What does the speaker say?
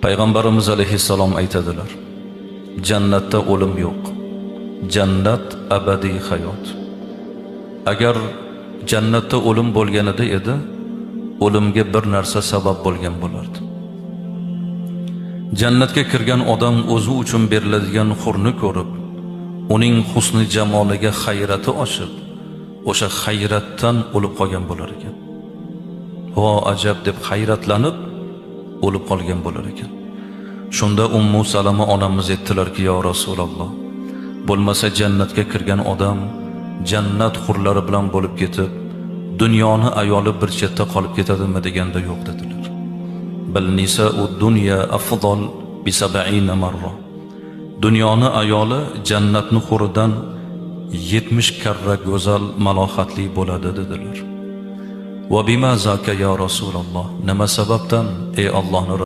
Payg'ambarimiz alayhissalom aytadilar: "Jannatda o'lim yo'q. Jannat abadiy hayot. Agar jannatda o'lim bo'lganida edi, o'limga bir narsa sabab bo'lgan bo'lardi. Jannatga kirgan odam o'zi uchun beriladigan hurni ko'rib, uning husni jamoliga hayrati oshib, o'sha hayratdan o'lib qolgan bo'lar ekan. Vo ajab deb hayratlanib o'lib qolgan bo'lar ekan. Shunda Ummu Salama onamiz aytdilarki: "Yo Rasululloh, bo'lmasa jannatga kirgan odam jannat hurlari bilan bo'lib ketib, dunyoni ayoli bir chetda qolib ketadimi deganda, yo'q dedilar. Bal nisa'u dunya afdal bi 70 marra. Dunyoni ayoli jannatni huridan 70 karra go'zal, malohatli bo'ladi" dedilar. Va bima zaka ya Rasululloh? Nima sababdan, ey Allohning